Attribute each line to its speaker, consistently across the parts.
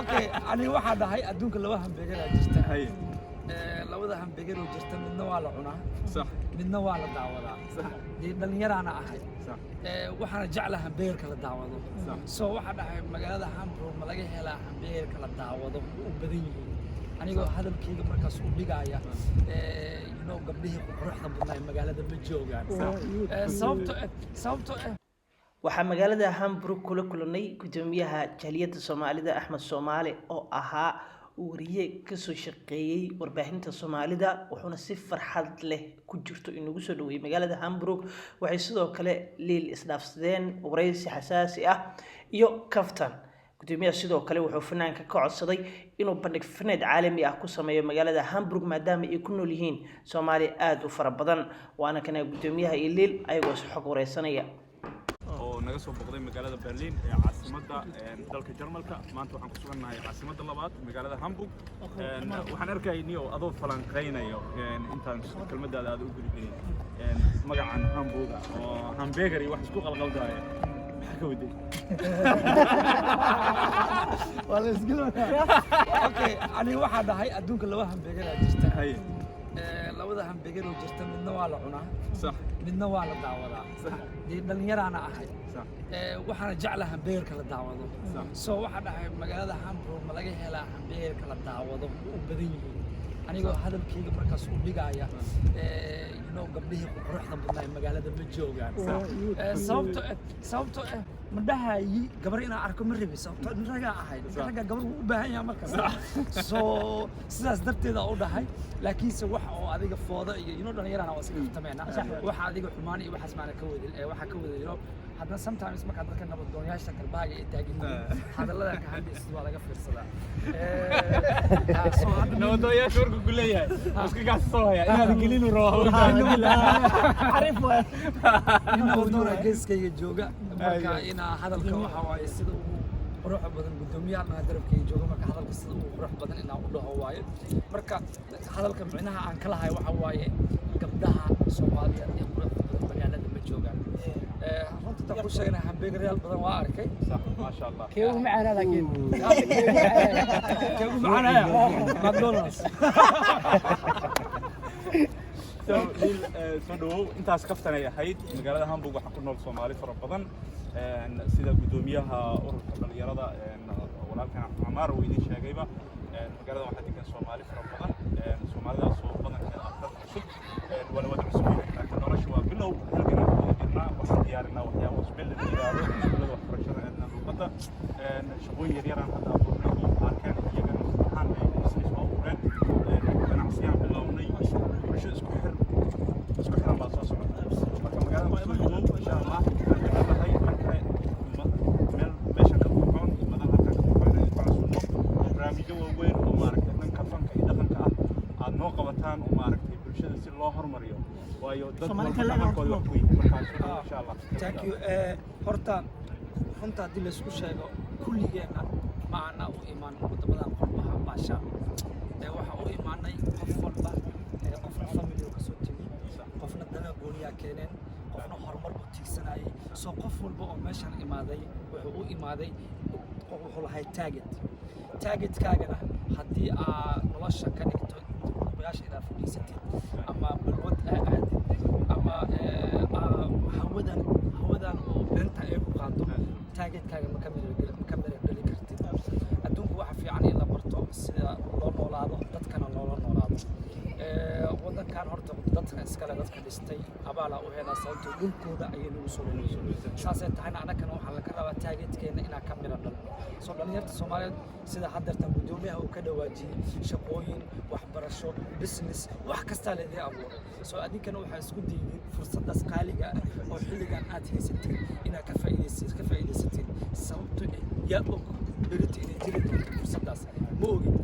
Speaker 1: Okay, aniga waxaa dhahay adduunka laba hamburgeraa jirta. Labada hamburger oo jirta, midna waa la cunaa, midna waa la daawadaa. Dee dhallinyaraana ahay. Waxaana jeclaa hamburgerka la daawado. So waxaa dhahay, magaalada Hamburg ma laga helaa hamburgerka la daawado? U badan yihiin. Anigoo hadalkayga markaas u dhigaya, gabdhihii quruxda badnaa ee magaalada ma joogaan. Sababto
Speaker 2: Waxaa magaalada Hamburg kula kulanay gudoomiyaha jaaliyadda Soomaalida, Axmed Soomaali, oo ahaa wariye kasoo shaqeeyey warbaahinta Soomaalida, wuxuuna si farxad leh ku jirto inagu soo dhaweeyey magaalada Hamburg. Waxay sidoo kale liil isdhaafsadeen wareysi xasaasi ah iyo kaftan. Gudoomiyaha sidoo kale wuxuu fanaanka ka codsaday inuu bandhig faneed caalami ah ku sameeyo magaalada Hamburg, maadaama ay ku nool yihiin Soomaali aada u fara badan. Waana kana gudoomiyaha iyo Liil ayagoo is xog wareysanaya.
Speaker 3: Oo naga soo boqday magaalada Berlin ee caasimadda dalka Jarmalka. Maanta waxaan ku sugannahay caasimadda labaad, magaalada Hamburg. Waxaan arkayay niyo adoo falanqaynayo, intaan kelmadaada aad u gudbinin, magacan Hamburg oo hamburger iyo wax isku qalqaldaaya, maxaa ka waday?
Speaker 1: Waa la isgelinayaa. Okay, aniga waxaa dhahay adduunka laba hamburgeraa jirta. Labada hamburger oo jirta, midna waa la cunaa, midna waa la daawadaa. Dee dhallinyaraana ahay. Waxaana jeclaa hamburgerka la daawado. So waxaa dhahay, magaalada Hamburg ma laga helaa hamburgerka la daawado? U badan yihiin. Anigoo hadalkayga markaas u dhigaya, gabdhihii quruxda badnaa ee magaalada ma joogaan. Sababto ma dhahayi gabar inaan arko ma rabi, sababto nin ragaa ahay. Ninka ragga gabar wuu u baahan yahay markasta. So sidaas darteeda u dhahay, laakiinse wax oo adiga fooda iyo dhalinyarana waa iska kaftameena. Waxa adiga xumaan iyo waxaas maana ka wadin ee waxaa ka wada, haddana sometimes markaa dadka nabaddoonyaasha galbaaga ay taagan yihiin, hadallada ka hadlaysid waa laga fiirsadaa. So hadda
Speaker 3: Nabadooyaasha warku ku leeyahay iska gaas soo haya inaad gelinu rabo.
Speaker 4: Xariif waay.
Speaker 1: Nin nabadoona geeskayga jooga, marka inaa hadalka waxa waaye sida ugu quruxda badan, guddoomiyaha garabkayga jooga, marka hadalka sida ugu qurux badan inaan u dhaho waaye. Marka hadalka micnaha aan ka lahay waxa waaye gabdhaha Soomaaliyeed ee quruxda badan magaalada ma joogaan. Runta intaan ku sheegana, hamburgeryaal badan waa arkay.
Speaker 3: Sax, maasha Allah.
Speaker 4: Kee ugu macaanaa laakiin?
Speaker 1: Kee ugu macaanaya? McDonald's.
Speaker 3: So Liil, soo dhawow. Intaas kaftanay ahayd. Magaalada Hamburg waxaa ku nool Soomaali fara badan, sida guddoomiyaha ururka dhalinyarada, walaalkan Camaar uu idiin sheegayba. Magaalada waxaa degan Soomaali fara badan, Soomaalidaas oo badankeeda ah dad cusub. Waa la wada cusub yahay, laakiin nolosha waa bilow. Halgan aan ku wada jirnaa. Waxaan diyaarinaa waxyaabo isbedel la yiraahdo, iskuullada waxbarashada, aadna luqadda, shaqooyin yaryaraan hadda abuurnay oo qaarkeen iyagana ahaan ay business u abuureen, ganacsiyaan bilownay, bulsho isku xiran baa soo socota. Marka magaalada kusoo dhawow, insha Allah. Waxaan jecelahay mar kale meel meeshan ka qurxoon iyo madal halkan ka qurxoon inaan ku casuumo oo barnaamijyo waaweyn oo maaragtay dhanka fanka iyo dhaqanka ah aad noo qabataan, oo maaragtay bulshada si loo hormariyo, waayo dad walba dhaqankooda wax weyn. Markaa soo dhawow, insha Allah.
Speaker 1: Thank you. Horta runta haddii laysku sheego, kulligeenna ma ana u imaan waddamadan qurbaha baasha. Waxa u imaanay qof walba, qofna family oo kasoo tegey, qofna dana gooniyaa keeneen, qofna horumar buu tiigsanayay. So qof walba oo meeshan imaaday wuxuu u imaaday, wuxuu lahay target. Targetkaagana haddii aad nolosha ka dhigto odayaasha inaad fadhiisatid ama balwad aa aadid ama hawadan oo beenta ay ku qaado, targetkaaga ma ka mira dhali kartid. Adduunku waxa fiican in la barto sida loo noolaado, dadkana loola noolaado. Waddankan horta dadka iskale, dadka dhistay abaalaa u helaa, sababtoo dhulkooda ayay nagu soo dhaweeyeen. Saasay tahayna, annagana waxaa laga rabaa targetkeena inaan ka mira dhalno. Soo dhalinyarta Soomaaliyeed, sida haddeertan guddoomiyaha uu ka dhawaajiyey, shaqooyin, waxbarasho, business, wax kastaa laydin abuuray. Soo adinkana waxaa isku daydin fursaddaas qaaliga ah oo xilligan aad haysatiin inaad ka faa'iidaysatiin, sababto yaa og berito inay jiri doonto fursaddaas? Ma ogid.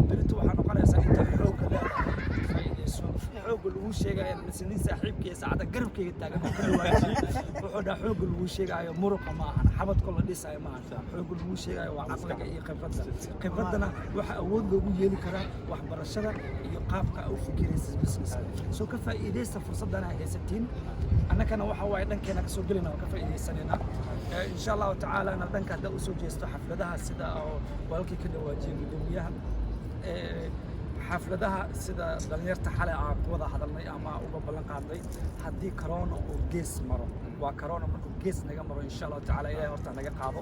Speaker 1: Berito waxaa noqonaysaa inta xoogga leedahay faa'iidayso. Xoogga Xoogga lagu sheegayo, mise nin saaxiibkii saacadda garabkayga taagan oo ka dhawaajiyey, wuxuu dhaha: "Xoogga lagu sheegayo muruqa ma ahan, xabadko la dhisayo ma ahan. Xoogga lagu sheegayo waa caqliga iyo khibradda. Khibraddana waxaa awood loogu yeeli karaa waxbarashada iyo qaabka u fikiraysa business." Soo ka faa'iidaysta fursaddan ay haysatiin. Annagana waxa waaye dhankeena kasoo gelayna, waa ka faa'iidaysanaynaa. Insha Allahu tacaalana dhanka haddaa usoo jeesto xafladaha, sida oo walaalkii ka dhawaajiyey guddoomiyaha, xafladaha sida dhalinyarta xalay aan ku wada hadalnay ama uga ballan qaadnay, haddii corona uu gees maro, waa corona markuu gees naga maro, insha Allahu tacaala, Ilahay horta naga qaado,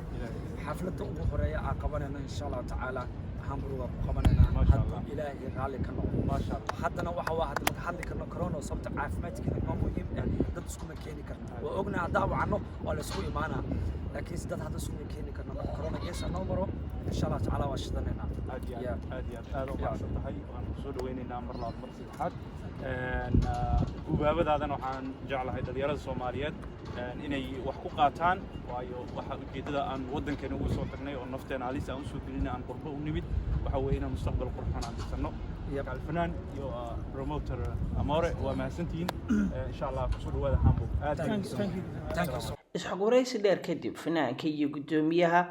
Speaker 1: xafladda ugu horeeya aan qabanayno, insha Allahu tacaala, Hamburg ku qabanaynaa.
Speaker 3: Masha
Speaker 1: hadduu
Speaker 3: Allah.
Speaker 1: Ilaahay raalli ka noqdo.
Speaker 3: Maasha Allah.
Speaker 1: Haddana waxa waa hadda maka hadli karno corona, sababta caafimaadkiina noo muhiim ah. Dad iskuma keeni karno. Waa ognahay haddaa wacno waa la isku imaanaa, laakiin dad hadda iskuma keeni karno. Marka corona geesa noo maro, insha Allah tacaala, waa shidanaynaa.
Speaker 3: Aad iyo
Speaker 1: Yeah.
Speaker 3: aad, aad iyo aad, aad u mahadsan tahay. Waan ku soo dhaweynaynaa mar labaad, mar saddexaad. Gubaabadaadana waxaan jeclahay dhalinyarada Soomaaliyeed inay wax ku qaataan, waayo waxa ujeeddada aan waddankeena ugu soo tagnay oo nafteena halis aan usoo gelinay, aan qurbo u nimid, waxa weeye inaan mustaqbal qurxoon aan dhisano. Alfanaan iyo promoter Amore, waa mahadsantihiin. Insha Allah kusoo dhawaada Hamburg aad.
Speaker 1: Thank you.
Speaker 4: Thank you.
Speaker 1: Thank you so
Speaker 2: Isxog waraysi dheer kadib fanaanka iyo guddoomiyaha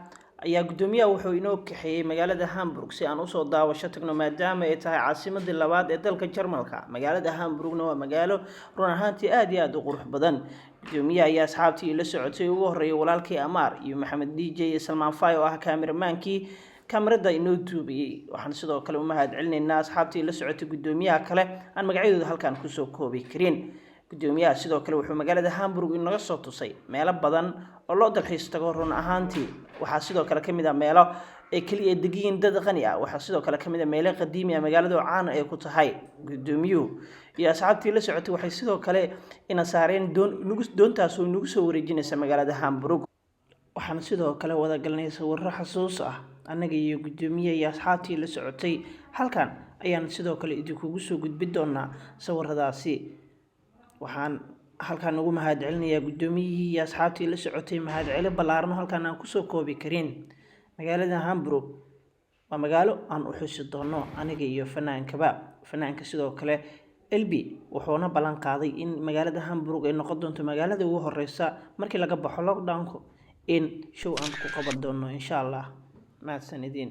Speaker 2: ayaa, guddoomiyaha wuxuu inoo kaxeeyey magaalada Hamburg si aan usoo daawasho tagno, maadaama ay tahay caasimadii labaad ee dalka Jarmalka. Magaalada Hamburgna waa magaalo run ahaantii aada iyo aada u qurux badan. Guddoomiyaha ayaa asxaabtii la socotay, ugu horreeyay walaalkii Amaar iyo Maxamed DJ iyo Salmaan Fay oo ah kaameramaankii kaamirada inoo duubayay. Waxaan sidoo kale u mahad celinaynaa asxaabtii la socotay guddoomiyaha kale aan magacyadooda halkaan kusoo koobi karin. Guddoomiyaha sidoo kale wuxuu magaalada Hamburg inaga soo tusay meelo badan oo loo dalxiis tago. Run ahaantii waxaa sidoo kale ka mid ah meelo ay keliya degiyiin dad qani ah. Waxaa sidoo kale ka mid ah meelo qadiimi ah magaalada oo caan ay ku tahay. Guddoomiyuhu iyo asxaabtii la socotay waxay sidoo kale ina saareen doon nagu, doontaas oo nagu soo wareejinaysa magaalada Hamburg. Waxaan sidoo kale wada galnay sawirro xasuus ah, annaga iyo guddoomiye iyo asxaabtii la socotay. Halkan ayaan sidoo kale idinkugu soo gudbin doonaa sawiradaasi. Waxaan halkaan ugu mahad celinayaa guddoomiyihii iyo asxaabtii la socotay mahadcelin ballaaran oo halkaan aan kusoo koobi karin. Magaalada Hamburg waa magaalo aan u xusi doono aniga iyo fanaankaba. Fanaanka sidoo kale Elbi wuxuuna ballan qaaday in magaalada Hamburg ay noqon doonto magaalada ugu horeysa markii laga baxo lockdownku in show aan ku qaban doono, insha Allah. Mahadsanidin.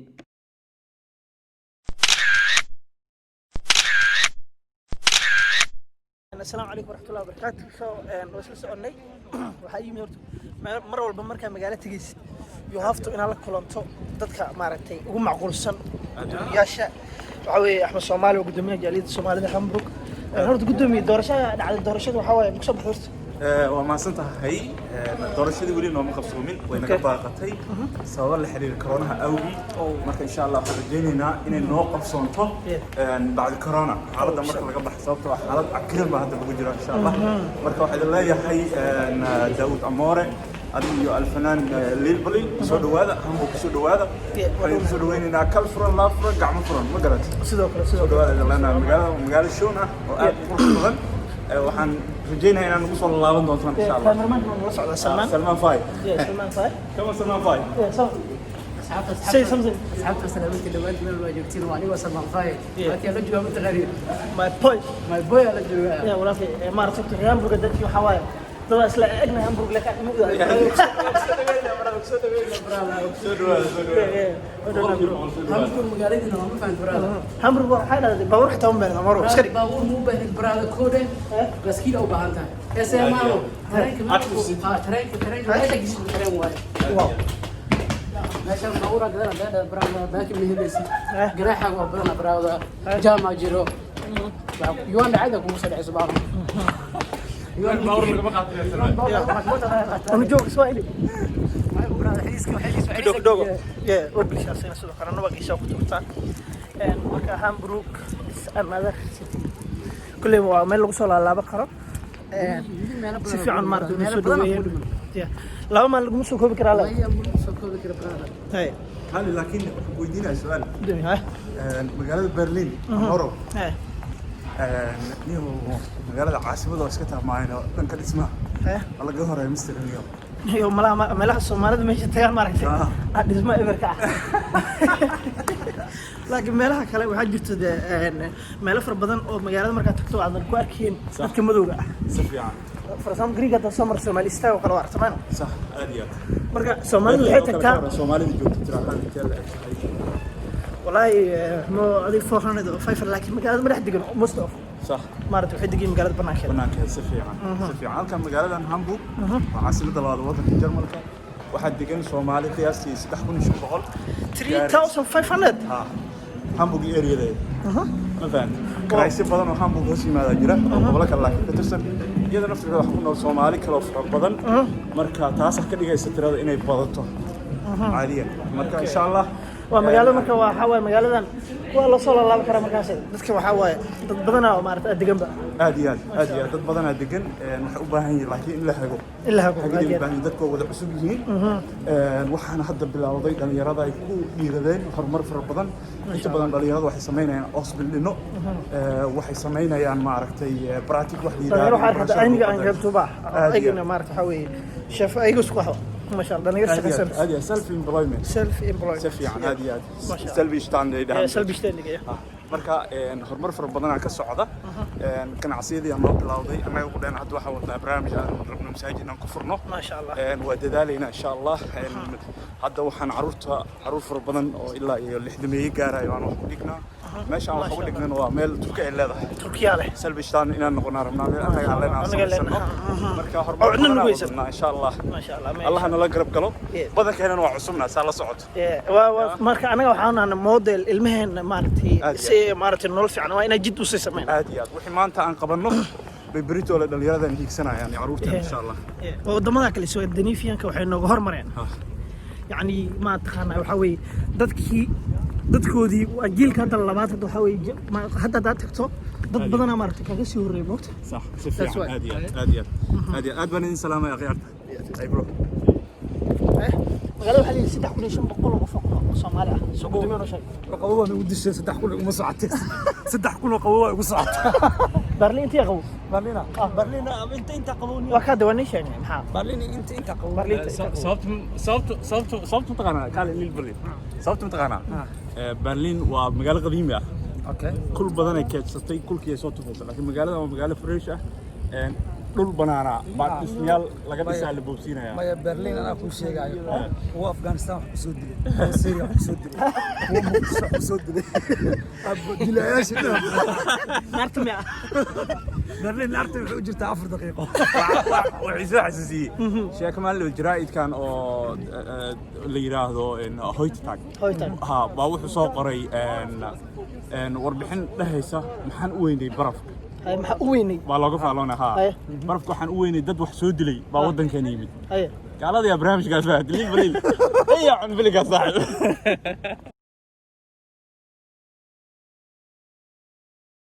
Speaker 4: Asalaamu calaykum waraxmatullahi wabarakaatu. So waa isla soconnay. Waxaa yimid horta mar walba markaa magaalo tegaysid, you have to inaad la kulanto dadka maaragtay ugu macquulsan, guddoomiyaasha. Waxaa weeye Axmed Soomaali oo guddoomiyaha jaaliyadda Soomaalida Hamburg. Horta guddoomiye, doorashada dhacday, doorashada waxaa waaye makusoo baxday horta?
Speaker 3: Waa mahadsan tahay. Doorashadii weli nooma qabsoomin, way naga baaqatay sababo la xiriira koronaha awgii. Marka insha Allah waxaan rajaynaynaa inay noo qabsoonto bacdi corona, xaaladda marka laga baxo, sababtoo ah xaalad cakiran baa hadda lagu jiro, insha Allah. Marka waxaa idin leeyahay Daawud Amoore, adiga iyo alfanaan Liilbali, soo dhawaada Hamburg, soo dhawaada. Waxaan idin soo dhawaynaynaa kal furan, laab furan, gacmo furan, ma garat?
Speaker 4: Sidoo kale, sidoo
Speaker 3: Soo dhawaada idin leenahay. Magaalada magaalo shoon ah oo aad u qurux badan. Waxaan rajaynayaa inaad nagu soo laaban doontaan, insha Allah.
Speaker 4: Cameraman waa nala socdaa, Salmaan.
Speaker 3: Salmaan Fay.
Speaker 4: Yeah, Salmaan Fay.
Speaker 3: Come on, Salmaan Fay.
Speaker 4: Yeah, so say something.
Speaker 5: Asxaabta, salaamada dhammaantiin meel waa joogtiin. Waa anigoo Salmaan Faaye.
Speaker 4: Yeah.
Speaker 5: Halkii la joogaa mataqaaniin?
Speaker 4: My boy.
Speaker 5: My boy aa la joogaa.
Speaker 4: Yeah, walaalkay, maaragtay horta Hamburg dadkii waxaa waaye dad waa isla egnahay Hamburg laakiin ma
Speaker 3: Soo dhawaada, soo dhawaada. 100% soo dhawaada.
Speaker 5: Hamburg magaaladiina waa ma fahanti, brother.
Speaker 4: Hamburg waxay dhahday baabuur xitaa uma baahna, maro iska dhig.
Speaker 5: Baabuur ma u baahnid, brother, koode baaskiil u baahan tahay. SMR tareenka
Speaker 3: Active city.
Speaker 5: Tareenka meesha gishid tareen waaye.
Speaker 4: Wow.
Speaker 5: Meeshaan baabuura gadana dheedha, brother, baakin ma helaysid.
Speaker 4: Eh.
Speaker 5: Ganaaxaaga waa badana, brother. Jaamaa jiro. Yuan dhacayda kugu soo dhacayso baabuur.
Speaker 3: Baabuur lagama qaato, Salmaan.
Speaker 4: Anu joog Swahili.
Speaker 5: Brother, xiriiska
Speaker 4: Kidogo kidogo. Yeah, waa bilishaasina sidoo kale nabagiisa ku turtaa. Marka Hamburg is another city. Kulley waa meel lagu soo laalaaban karo. Si fiican maaragtay noo soo dhaweeyeen. Yeah. 2 maalin laguma soo koobi karaa la. Hey,
Speaker 3: Hali, laakiin waxaan ku weydiinayaa su'aal.
Speaker 4: gudoomiye, ha?
Speaker 3: Magaalada Berlin, Amoro,
Speaker 4: Hey.
Speaker 3: niyo magaalada caasimada oo iska taamaayno dhanka dhismaha.
Speaker 4: Eh?
Speaker 3: Waa laga horeeya Mr. Niyo.
Speaker 4: Iyo malaha meelaha Soomaalida meesha tagaan maaragtay.
Speaker 3: Ah.
Speaker 4: Ah, dhismo eberka ah. Laakiin meelaha kale waxaa jirta dee meelo fara badan oo magaalada markaad tagto aadan ku arkayn dadka madowga ah.
Speaker 3: Si fiican.
Speaker 4: For example, Greek hadda soo mar Soomaali istaag oo kale waa aragtamaan.
Speaker 3: Sax, aad iyo aad.
Speaker 4: Marka Soomaalidu waxay tagtaa
Speaker 3: Soomaalida joogta tira ahaan intee la eg tahay?
Speaker 4: Wallaahi mo adig 400 oo 500, laakiin magaalada ma dhex degan most of. Maarata waxay degan magaalada banaankeeda.
Speaker 3: Banaankeeda, si fiican, si fiican. Halkan magaaladan Hamburg waa caasimadda labaad waddanka Jarmalka. Waxaa degan Soomaali qiyaastii 3500.
Speaker 4: 3500?
Speaker 3: Ha, Hamburg iyo areadeeda, ma fahamtay? Karaysyo badan oo Hamburg hoos yimaadaa jira oo gobolo kale laakiin ka tirsan. Iyada naftirkeeda waxaa ku nool Soomaali kaloo fara badan. Marka taasa ka dhigaysa tirada inay badato caadiyan. Marka insha Allah.
Speaker 4: Waa magaalada, marka waxaa waaye magaaladan waa la soo laalaaban karaa. Markaas dadka waxaa waaye dad badanaa oo maarata deganba.
Speaker 3: Aad iyo aad, aad iyo aad, dad badanaa degan. Waxay u baahan yihiin laakiin in la hago.
Speaker 4: In la hago.
Speaker 3: Hagidii
Speaker 4: Aad iyo
Speaker 3: u
Speaker 4: aad.
Speaker 3: baahan yihiin, dadku waa wada cusub yihiin. Waxaana hadda bilowday dhalinyarada ay ku dhiiradeen horumar fara badan. Inta badan dhalinyarada waxay samaynayaan Ausbildung, waxay samaynayaan maaragtay Praktik wax la yidhaahdo.
Speaker 4: Dhalinyaro waxaa arkata ayniga aan gaabtuba.
Speaker 3: Aad iyo aad.
Speaker 4: Aygana maarata waxaa weeye chef ayaga isku waxba, masha Allah, dhalinyaro
Speaker 3: Aad iyo aad,
Speaker 4: shaqaysan.
Speaker 3: Aad iyo aad, self employment.
Speaker 4: Self employment.
Speaker 3: Si fiican, aad iyo aad.
Speaker 4: Masha Allah.
Speaker 3: Selbstständig ay dhahaan.
Speaker 4: Selbstständig.
Speaker 3: Marka horumar fara badanaa ka socda. Ganacsiyadii aan noo bilowday annaga ku dhan hadda waxaan wadnaa barnaamij aan rabno masaajid inaan ku furno.
Speaker 4: Maasha Allah.
Speaker 3: Waa dadaalaynaa insha Allah. Hadda waxaan caruurta, caruur fara badan oo ilaa iyo 60-meeye gaarayo aan wax ku dhignaa. Meeshaan wax ugu dhignana waa meel Turki ay leedahay.
Speaker 4: Turkiya leh.
Speaker 3: Selbstständig inaan noqonaa rabnaa, meel annaga aan leenahay
Speaker 4: Annaga
Speaker 3: samaysano.
Speaker 4: leenahay.
Speaker 3: Marka horumar
Speaker 4: Oo cidna
Speaker 3: badanaa
Speaker 4: nagu haysan.
Speaker 3: wadnaa insha Allah.
Speaker 4: Maasha Allah.
Speaker 3: Allah nala garab galo. Badankeenana waa cusubnaa, saa la socoto.
Speaker 4: Waa marka anaga waxaan nahnay model ilmaheena maaragtay
Speaker 3: Aad iyo
Speaker 4: si maaragtay nolol fiican waa inaan jid usii sameyn.
Speaker 3: Aad iyo aad, wixii maanta aan qabanno bay beritoole dhalinyaradan hiigsanayaan iyo carruurteen insha Allah.
Speaker 4: Waa waddamada kale Scandinavianka waxay nooga hormareen, yacni ma taqaanaa, waxaa weeye dadkii dadkoodii waa jiilka hadda labaad. Hadda waxaa weeye hadda haddaad tagto dad badanaa maaragtay kaga sii horreeyay, moogta.
Speaker 3: Sax, si
Speaker 4: That's
Speaker 3: fiican.
Speaker 4: why.
Speaker 3: Aad iyo aad, aad iyo aad, aad iyo aad baan idin salaamay akhyaarta. Ay bro.
Speaker 4: Magaalada waxaa la yidhi 3500 oo qof oo ku nool oo Soomaali ah. Soo gudoomiye noo sheeg.
Speaker 1: Qabo waa igu dishay, 3000 iguma socotay, 3000 oo qabo waa igu socota.
Speaker 4: Berlin intee qabo?
Speaker 1: Berlina, Berlina inta qabow.
Speaker 4: Waa kaa dawaa nin sheegnay maxaa?
Speaker 1: Berlin inta qabow.
Speaker 4: Berlin inta qabow.
Speaker 3: Sababta mataqaanaa kaale lil Berlin sababta mataqaanaa? Berlin waa magaalo qadiimi ah. Kul badan ay keedsatay, kulkii ay soo tufaysa, laakiin magaalada waa magaalo fresh ah. Dhul banaana baa dhismayaal laga dhisaa, la boobsiinaya.
Speaker 1: Maya, Berlin anaa kuu sheegaayo. Kuwa Afghanistan wax kusoo dilay, kuwa Syria wax kusoo dilay, kuwa Muqdisho wax kusoo dilay, dilayaasha dhan.
Speaker 4: Naarta miya?
Speaker 1: Berlin naarta waxay u jirtaa 4 daqiiqo.
Speaker 3: Waxay soo xasuusiyey sheeko maalin jaraa'idkan oo la yidhaahdo Heute Tag.
Speaker 4: Heute Tag.
Speaker 3: Ha, baa wuxuu soo qoray warbixin dhehaysa maxaan u weynay barafka.
Speaker 4: Hay, maxaa u weynay?
Speaker 3: Baa looga faaloona ha.
Speaker 4: Haye.
Speaker 3: Barafka waxaan u weynay dad wax soo dilay baa waddankeena yimid.
Speaker 4: Haye.
Speaker 3: Gaalada yaa barnaamijkaas fahatay, liil baliil ayaa cun biligaas saaxiib.